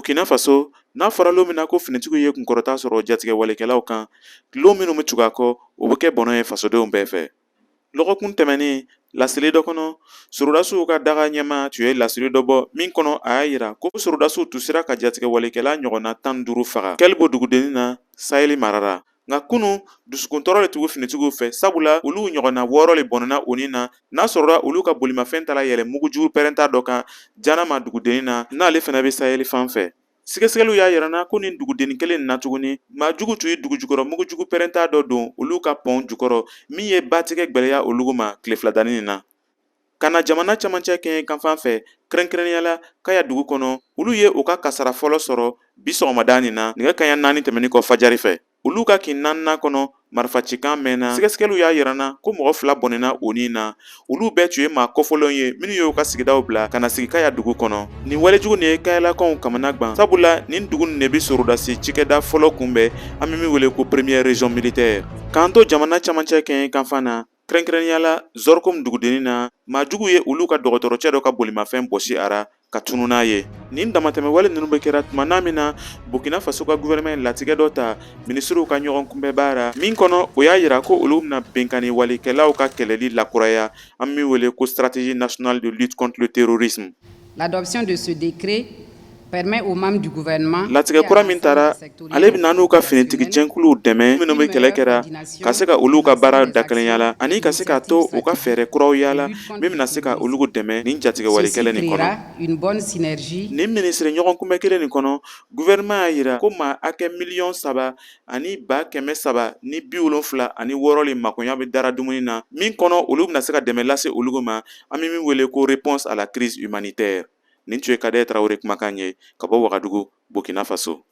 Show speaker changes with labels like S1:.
S1: Burkina Faso, n'a fɔra lon min na ko finitigiw ye kunkɔrɔta sɔrɔ jatigɛwalekɛlaw kan, lon minnu bɛ tugu a kɔ, o bɛ kɛ bɔnɔ ye fasodenw bɛɛ fɛ. Lɔgɔkun tɛmɛnen, laseli dɔ kɔnɔ, sorodasiw ka daga ɲɛmaa tun ye laseli dɔ bɔ min kɔnɔ a y'a yira ko sorodasiw tun sera ka jatigɛwalekɛla ɲɔgɔnna 15 faga Kɛlibo dugudennin na Saheli mara la. Nka kunun, dusukuntɔɔrɔ de tun bɛ finitigiw fɛ, sabula olu ɲɔgɔnna 6 le bɔnɛna u ni na, n'a sɔrɔla olu ka bolimafɛn taara yɛlɛ mugujugu pɛrɛnta dɔ kan Janama dugudennin na, n'ale fana bɛ Saheli fan fɛ. Sɛgɛsɛgɛliw y'a yira na ko nin dugudennin kelen na tuguni, maa jugu tun ye dugujukɔrɔ mugujugu pɛrɛnta dɔ don olu ka pɔn jukɔrɔ min ye batigɛ gwɛlɛya olu ma tile fila danni nin na. Ka na jamana camancɛ kɛɲɛka fan fɛ, kɛrɛnkɛrɛnnenya la Kaya dugu kɔnɔ, olu ye u ka kasara fɔlɔ sɔrɔ bi sɔgɔmada nin na nɛgɛ kanɲɛ 4 tɛmɛnin kɔ fajari fɛ. Olu ka kin naaninan kɔnɔ, marifacikan mɛnna. Sɛgɛsɛgɛliw y'a yira na ko mɔgɔ 2 bɔnɛna u ni na. Olu bɛɛ tun ye maa kɔfɔlenw ye minnu y'u ka sigidaw bila ka na sigi Kaya dugu kɔnɔ. Nin walejugu nin ye Kayalakaw kamana gan, sabula nin dugu nin de bɛ sorodasi cikɛda fɔlɔ kunbɛn, an bɛ min wele ko première région militaire. K'an to jamana camancɛ kɛɲɛka fan na, kɛrɛnkɛrɛnnenya la Zɔrɔkɔmu dugudennin na, maa jugu ye olu ka dɔgɔtɔrɔcɛ dɔ ka bolimafɛn bɔsi a ra ka tunu n'a ye. Nin damatɛmɛwale ninnu bɛ kɛra tuma n'a min na Burkina Faso ka gouvernement ye latigɛ dɔ ta minisiriw ka ɲɔgɔn kunbɛnba ra min kɔnɔ, o y'a yira ko olu bɛna binkanni walekɛlaw ka kɛlɛli lakuraya, an min wele ko stratégie nationale de lutte contre le terrorisme.
S2: L'adoption de ce décret permet aux membres du gouvernement
S1: Latigɛ kura min taara, ale bɛna n'u ka finitigi jɛnkuluw dɛmɛ minnu bɛ kɛlɛ kɛra, ka se ka olu ka baara dakelenya la ani ka se k'a to u ka fɛɛrɛ kuraw yaala min bɛna se ka olu dɛmɛ nin jatigɛwale kɛlɛ nin kɔnɔ.
S2: Une bonne synergie.
S1: Nin minisiri ɲɔgɔn kunbɛn kelen nin kɔnɔ, gouvernement y'a yira ko maa hakɛ 3 376 le makoɲa bɛ dara dumuni na min kɔnɔ, olu bɛna se ka dɛmɛ lase olu ma, an bɛ min wele ko réponse à la crise humanitaire. Nin tun ye Kadɛ Tarawele kumakan ye ka bɔ Wagadugu, Burkina Faso.